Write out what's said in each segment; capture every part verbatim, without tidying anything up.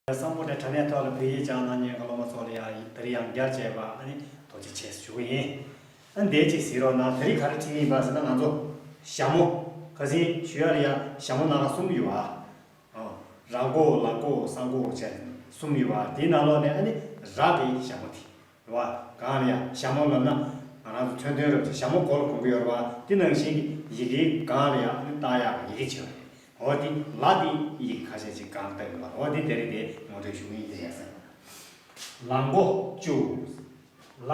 བསམ་བློ་དང་དྲ་གནས་ཐོག་ལ་བོད་ཡིག་སྦྱང་གནང་མཁན་གྱི་སློབ་མ་ཚོ་ལ་ཡང་དེ་རིང་ཡང་བསྐྱར་བྱས་པ་ཨ་ནི་ཐུགས་རྗེ་ཆེ་ཞུ་གི་ཡིན། ཨ་ནི་དེ་གཅིག་གཟིགས་རོགས་གནང་། དེ་རིང་ག་རེ་ཁྲིད་ཀྱི་ཡིན་པ་ཟེར་ན་ང་ཚོ་ཞྭ་མོ། ཁ་སང་ཞུ་ཡ་ལ་ཡང་ཞྭ་མོ་སྣ་ཁ་གསུམ་ཡོད་ཨ། ར་མགོ་ལ་མགོ་ས་མགོ་བྱས་གསུམ་ཡོད་པ་དེའི་ནང་ལོགས་ནས་ཨ་ནི་ར་དེ་ཞྭ་མོ་དེ་རེད་པ། གང་ལ་ཡང་ཞྭ་མོ་ལབ་ན་ང་རང་ཚོ་མཚོན་དོན་རབ་ཅིག་ཞྭ་མོ་མགོ་ལ་གོན་གྱི་ཡོད་རེད་པ། དེ་ནང་བཞིན་གྱི་ཡི་གེའི་སྒང་ལ་ཡང་ཨ་ནི་བཏགས་ཡག་གི་ཡི་གེ་བྱས་པ་རེད། འོ་དེ་ལ་དེ་ཡི་གེ་ཁ་ཤས་ཅིག་སྒང་བཏགས་ཡོད་པ། འོ་དེ་དེ་རིང་དེ་ངོ་སྤྲོད་ཞུ་གི་ཡིན། དེ་ཡག་ས་ལ་མགོ་བཅུ། ལ།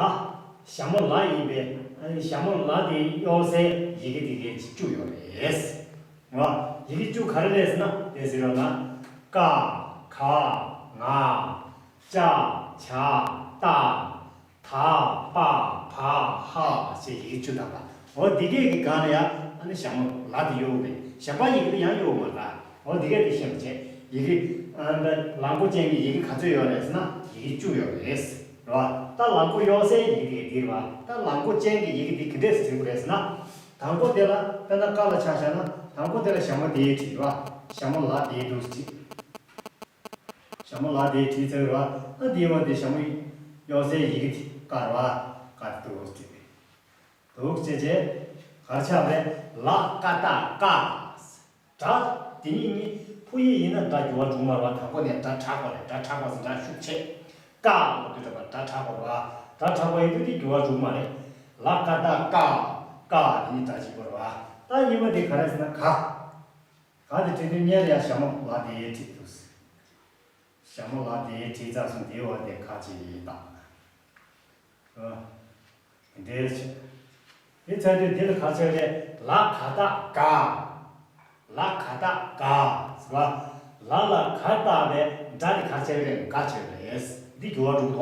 ཞྭ་མོ་ལ་ཡིན་པས་ཨ་ནི་ཞྭ་མོ་ལ་དེ་གཡོག་སའི་ཡི་གེ་དེ་གའི་བཅུ་ཡོད་རེད། ང་ཡི་གེ་བཅུ་ག་རེ་རེད་ཟེར་ན་དེ་ཟེར་རོགས་གནང་། ཀ། ག། ང་། ཅ། ཇ། ཏ། ད། པ། བ། ཧ་ཞེས་ཡི་གེ་བཅུ་དང་པ། འོ་འདི་གས་ཀྱི་སྒང་ལ་ཡང་ཨ་ནི་ཞྭ་མོ་ལ་དེ་གཡོག་པས་ཞྭ་པ་ཡི་གེ་དེ་ཡང་གཡོག་མ་རེད། འོ་འདི་གས་དེ་ཤེས་མ་བྱས་ཡི་གེ་ཨ་ནི་ལ་མགོ་ཅན་གྱི་ཡི་གེ་ག་ཚོད་ཡོད་རེད་ཟེར་ན་ཡི་གེ་བཅུ་ཡོད་རེད། རེད་པ། ད་ལ་མགོ་གཡོག་སའི་ཡི་གེ་དེ་འདི་རེད་པ། ད་ལ་མགོ་ཅན་གྱི་ཡི་གེ་དེ་ག་འདྲས་སེ་བྲིས་དགོས་རེད་ཟེར་ན། དང་པོ་དེ་ལ་དཔེར་ན་ཀ་ལ་ཆ་བཞག་ན་དང་པོ་དེ་ལ་ཞྭ་མོ་དེ་བྲིས་རེད་པ། ཞྭ་མོ་ལ་དེ་འདུག་སེ་བྲིས། ཞྭ་མོ་ལ་དེ་བྲིས་ཚར་བ། ཨ་དེའི་འོག་དེ་ཞྭ་མོ་གཡོག་སའི་ཡི་གེ་དེ་ཀ་རེད་པ། ཀ་དེ་འདུག་སེ་བྲིས། འདུག་སེ་བྱས་ག་རེ་ཆགས་པ་རེད། ལ་ཀ་ཏ་ཀ། སྒྲ་དེ་གཉིས་གཉིས་ཕོ་ཡིག་ཡིན་ན་སྒྲ་འགྱུར་བ་འགྲོ་གི་མ་རེད་པ། དང་པོ་ནས་སྒྲ་དྲག་པ་རེད། སྒྲ་དྲག་པ་ཟེར་སྒྲ་ཤུགས་ཆེ། ཀ་ལབ་དུས་འདྲ་པ་སྒྲ་དྲག་པ་རེད་པ། སྒྲ་དྲག་པ་ཡིན་དུས་དེ་འགྱུར་བ་འགྲོ་གི་མ་རེད། ལ་ཀ་ཏ་ཀ། ཀ་དེ་གཉིས་སྒྲ་གཅིག་པ་རེད་པ། ད་གཉིས་པ་དེ་ག་རེ་ཟེར་ན་ག། ག་དེ་བྲིས་དུས་སྔོན་ལ་ཡང་ཞྭ་མོ་ལ་དེ་བྲིས་འདུག་སེ། ཞྭ་མོ་ལ་དེ་བྲིས་ཚར་སོང་། དེའི་འོག་དེ་ག་ཅིག་ཡིན་དང་། ཨ། འདྲེས་ཆེ། དེ་ཚར་དུས་འདི་ལ་ག་ཅིག་རེད། ལ་ག་བཏགས་ག། ལ་ག་བཏགས་ག་ཟེར་བ། ལ་ལ་ག་བཏགས་པའི་སྒྲ་དེ་ག་ཅིག་རེད། ག་ཅིག་རེད། འདི་འགྱུར་བ་འགྲོ་གི་འདུག་པ།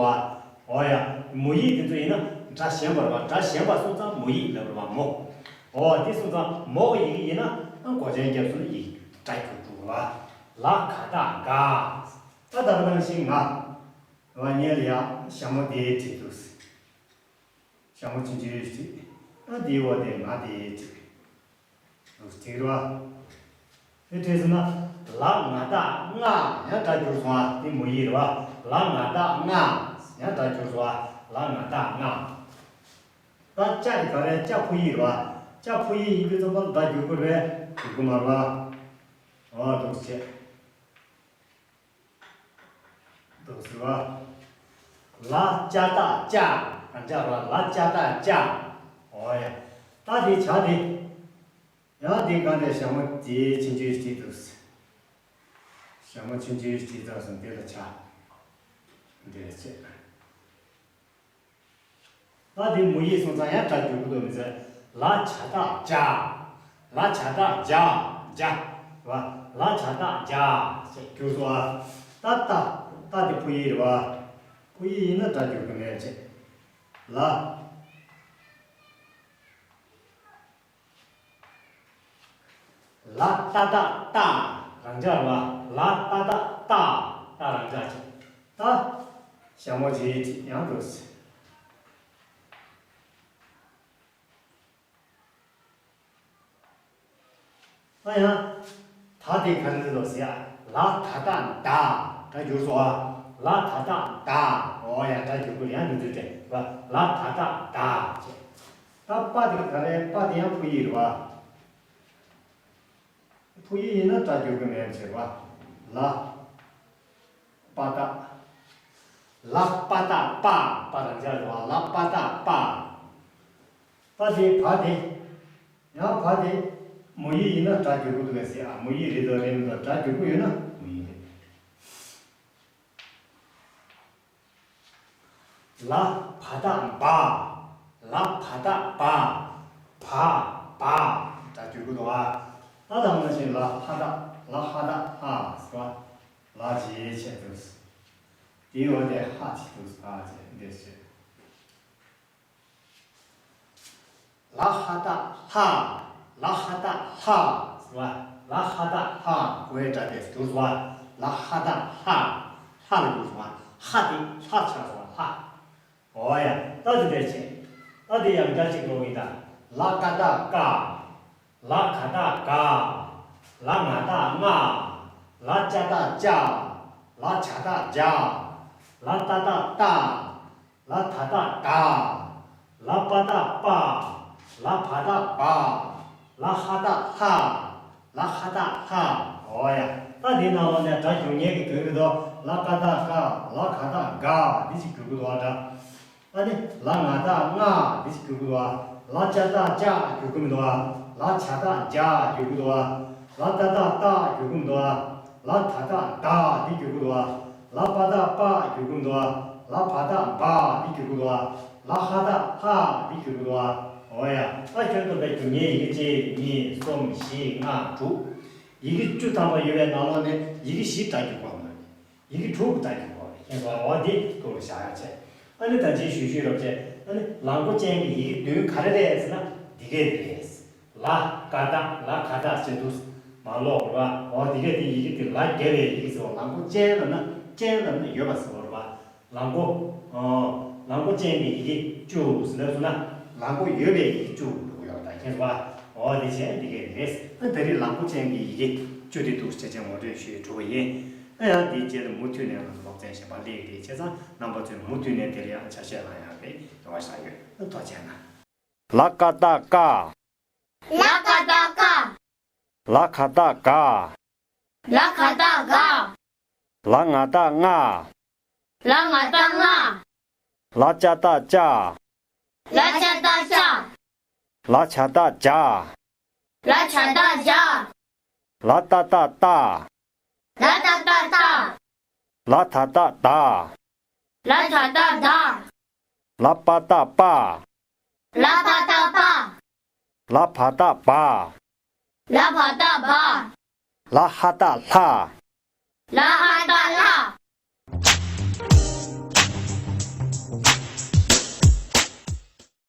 འོ་ཡ། མོ་ཡིག་དེ་ཚོ་ཡིན་ན་སྒྲ་ཞན་པ་རེད་པ། སྒྲ་ཞན་པ་སོང་ཙང་མོ་ཡིག་ལབ་རེད་པ། མོ། འོ་དེ་སོང་ཙང་མོ་གི་ཡི་གེ་ཡིན་ན་ཨ་མགོ་ཅན་རྒྱབ་སོང་ན་ཡི་གེ་སྒྲ་འགྱུར་འགྲོ་གི་རེད་པ། ལ་ག་བཏགས་ག། ད་ད་ག་ནང་བཞིན་ང་། རེད་པ། སྔོན་ལ་ཡ་ཞྭ་མོ་དེ་བྲིས་འདུག་སེ། ཞྭ་མོ་ཆུང་ཆུང་ཞིག་བྲིས། ཨ་དེའི་འོག་དེ་ང་དེ་བྲིས། འདུག་སེ་བྲིས་རེད་པ། དེ་བྲིས་སོང་ན་ལ་ང་བཏགས་ལྔ། ཡང་སྒྲ་འགྱུར་སོང་ཨ། དེ་མོ་ཡིག་རེད་པ། ལ་ང་བཏགས་ལྔ། ཡང་སྒྲ་འགྱུར་སོང་ཨ། ལ་ང་བཏགས་ལྔ། ད་ཅ་དེ་ག་རེ། ཅ་ཕོ་ཡིག་རེད་པ། ཅ་ཕོ་ཡིག་ཡིན་དུས་ཙམ་པ་ལ་སྒྲ་འགྱུར་གི་རེད། འགྱུར་གི་མ་རེད་པ། འོ་འདུག་སེ་བྱས། འདུག་སེ་བ། ལ་ཅ་བཏགས་ལྕ། རང་འཇགས་རེད་པ། ལ་ཅ་བཏགས་ལྕ། འོ་ཡ། ད་དེ་བྱ་དེ། ཡང་དེ་གང་དེ་ཞྭ་མོ་དེ་ཆུང་ཆུང་ཞིག་བྲིས་འདུག་སེ། ཞྭ་མོ་ཆུང་ཆུང་ཞིག་བྲིས་ཚར་སོང་། དེ་ལ་བྱ། འདྲེས་ཆེ། ད་དེ་མོ་ཡིག་སོང་ཙང་ཡང་སྒྲ་འགྱུར་གི་འདུག་མི་ཚད། ལ་ཇ་བཏགས་ལྗ། ལ་ཇ་བཏགས་ལྗ། ལྗ། རེད་པ། ལ་ཇ་བཏགས་ལྗ་ཞེས་འགྱུར་སོང་ཨ། ད་ཏ། ཏ་དེ་ཕོ་ཡིག་རེད་པ། ཕོ་ཡིག་ཡིན་ན་སྒྲ་འགྱུར་གི་མེད་ཅེས། ལ། ལ་ཏ་བཏགས་ལྟ། རང་འཇགས་རེད་པ། ལ་ཏ་བཏགས་ལྟ། ལྟ་རང་འཇགས་བྱས། ལྟ། ཞྭ་མོ་བྱས་ཡང་འགྲོ་སྲིད། ད་ཡང་། ད་དེ་ག་རེ་འདུག་ཟེར་ཡ། ལ་ད་བཏགས་ལྡ། སྒྲ་འགྱུར་སོང་ཨ། ལ་ད་བཏགས་ལྡ། འོ་ཡ། སྒྲ་འགྱུར་གི་ཡང་འདུག་ཚུལ་དེ་རེད་པ། ལ་ད་བཏགས་ལྡ་བྱས། ད་པ་དེ་ག་རེ། པ་དེ་ཡང་ཕོ་ཡིག་རེད་པ། ཕོ་ཡིག་ཡིན་ན་སྒྲ་འགྱུར་གི་མེད་པ་བྱས་པ། ལ། པ་བཏགས། ལ་པ་བཏགས་པ། པ་རང་འཇགས་རེད་པ། ལ་པ་བཏགས་པ། པ་དེ་བ་དེ། ཡང་བ་དེ། མོ་ཡིག་ཡིན་ན་སྒྲ་འགྱུར་གི་འདུག་གས་ཟེར་ཨ། མོ་ཡིག་རེད་དོ་རེད་མི་འདུག་སྒྲ་འགྱུར་གི་ཡོད་ན་མོ་ཡིག་རེད། ལ་བ་བཏགས་བ། ལ་བ་བཏགས་བ། བ། བ། སྒྲ་འགྱུར་གི་འདུག་ཨ། ད་དང་ནང་བཞིན་ལ་ཧ་བཏགས། ལ་ཧ་བཏགས་ལྷ་ཟེར་བ། ལ་ཇེ་ཆེ་འདུག་དེའི་འོག་དེ་ཧ་ཅིག་འདུག་ཧ་ཅེས་འདེབས་བྱེད། ལ་ཧ་བཏགས་ལྷ། ལ་ཧ་བཏགས་ལྷ་ཟེར་བ། ལ་ཧ་བཏགས་ལྷ། གོ་བའི་སྒྲ་དེ་གྱུར་སོང་བ། ལ་ཧ་བཏགས་ལྷ། ལྷ་ལ་གྱུར་སོང་བ། ཧ་དེ་ལྷ་ཆགས་སོང་བ། ལྷ། འོ་ཡ། ད་དེ་འདྲ་བྱས། ད་དེ་ཡང་བསྐྱར་གཅིག་ཀློག་གི་ཡིན་ད། ལ་ཀ་བཏགས་ཀ། ལ་ག་བཏགས་ག། ལ་ང་བཏགས་ང་། ལ་ཅ་བཏགས་ལྕ། ལ་ཇ་བཏགས་ཇ། ལ་ཏ་བཏགས་ཏ། ལ་ད་བཏགས་ད། ལ་པ་བཏགས་པ། ལ་བ་བཏགས་བ། ལ་ཧ་བཏགས་ལྷ། ལ་ཧ་བཏགས་ལྷ། འོ་ཡ། ད་འདི་ནང་ལོགས་ནས་སྒྲ་འགྱུར་མཁན་གྱི་དོན་གྱི་དོ། ལ་ཀ་བཏགས་ཀ། ལ་ག་བཏགས་ག། འདི་ཅིག་འགྱུར་གྱི་འདུག་བ་སྒྲ། ཨ་ནི་ལ་ང་བཏགས་ལྔ། འདི་ཅིག་འགྱུར་གྱི་འདུག་བ། ལ་ཅ་བཏགས་ལྕགས་འགྱུར་གྱི་མི་འདུག་བ། ལ་ཇ་བཏགས་ལྗགས་འགྱུར་གྱི་འདུག་བ། ལ་ཏ་བཏགས་ཏགས་འགྱུར་གྱི་མི་འདུག་བ། ལ་ད་བཏགས་དག། འདི་འགྱུར་གྱི་འདུག་བ། ལ་པ་བཏགས་པ་འགྱུར་གྱི་མི་འདུག་བ། ལ་བ་བཏགས་བ། འདི་འགྱུར་གྱི་འདུག་བ། ལ་ཧ་བཏགས་ལྷ། འདི་འགྱུར་གྱི་འདུག་བ། འོ་ཡ། ད་ཁྱོད་ཚོ་ད་འགྱུར་མཁན་ཡི་གེ་གཅིག་གཉིས་གསུམ་བཞི་ལྔ་དྲུག་ཡི་གེ་བཅུ་ཐམ་པ་ཡོད་པའི་ནང་ལོགས་ནས་ཡི་གེ་བཞི་སྒྲ་འགྱུར་བ་མ་རེད། ཡི་གེ་དྲུག་གི་སྒྲ་འགྱུར་བ་རེད། ཁྱེད་ཚོ་འོ་འདི་ཐུགས་ལ་བཞག་ཡག་བྱས། ཨ་ནི་ད་ཅིའི་ཞུ་ཞུས་རབ་བྱས། ཨ་ནི་ལང་ཀོ་ཅན་གྱི་ཡི་གེ་བདུན་ག་རེ་རེད་ཟེར་ན་འདི་གས་རེད། ལ་ཀ་བཏགས་ལ་ག་བཏགས་ཟེར་དུས་མ་ཀློག་རེད་བ། འོ་འདི་གས་དེ་ཡི་གེ་དེ་ལ་རྒྱབ་པའི་ཡི་གེ་ཟེར་བ། ལང་ཀོ་ཅན་ལབ་ན་ཅན་ལབ་ན་ཡོད་པ་ཟེར་བ་རེད་བ། ལང་ཀོ། ཨོ། ལང་ཀོ་ཅན་གྱི་ཡི་གེ་བཅུ་ཟེར་ན་ཟེར་ན། ལང་ཀོ་ཡོད་པའི་ཡི་གེ་བཅུ་འགྲོ་གི་ཡོད་པ་ད་མཁྱེན་སོང་བ། འོ་དེ་བྱས་འདི་གས་རེད། ཨ་ད་རེས་ལང་ཀོ་ཅན་གྱི་ཡི་གེ་བཅུ་དེ་འདུག་སེ་བྱས་ངོ་སྤྲོད་ཞུས་གྲུབ་པ་ཡིན། ཨ་ཡང་འདིའི་རྗེས་ལ་མུ་མཐུད་ནས་ང་ཚོ་སློབ་ཚན་གཞན་པ་སླེབས་ཀྱི་རེད། བྱས་ཙང་རྣམ་པ་ཚོས་མུ་མཐུད་ནས་དེར་ཡང་ཆ་ཤས་གནང་ཡག་གི་རེ་བ་བཞག་ཡོད། ཨ་ཐུགས་རྗེ་གནང་། ལ་ཀ་བཏགས་ཀ། ལ་ཀ་བཏགས་ཀ། ལ་ག་བཏགས་ག། ལ་ག་བཏགས་ག། ལ་ང་བཏགས་ལྔ། ལ་ང་བཏགས་ལྔ། ལ་ཅ་བཏགས་ལྕགས། ལ་ཅ་བཏགས་ལྕགས། ལ་ཇ་བཏགས་ལྗགས། ལ་ཇ་བཏགས་ལྗགས། ལ་ཏ་བཏགས་ཏ། ལ་ཏ་བཏགས་ཏ། ལ་ད་བཏགས་དག། ལ་ད་བཏགས་དག། ལ་པ་བཏགས་པ། ལ་པ་བཏགས་པ། ལ་བ་བཏགས་བ། ལ་བ་བཏགས་བ། ལ་ཧ་བཏགས་ལྷ། ལ་ཧ་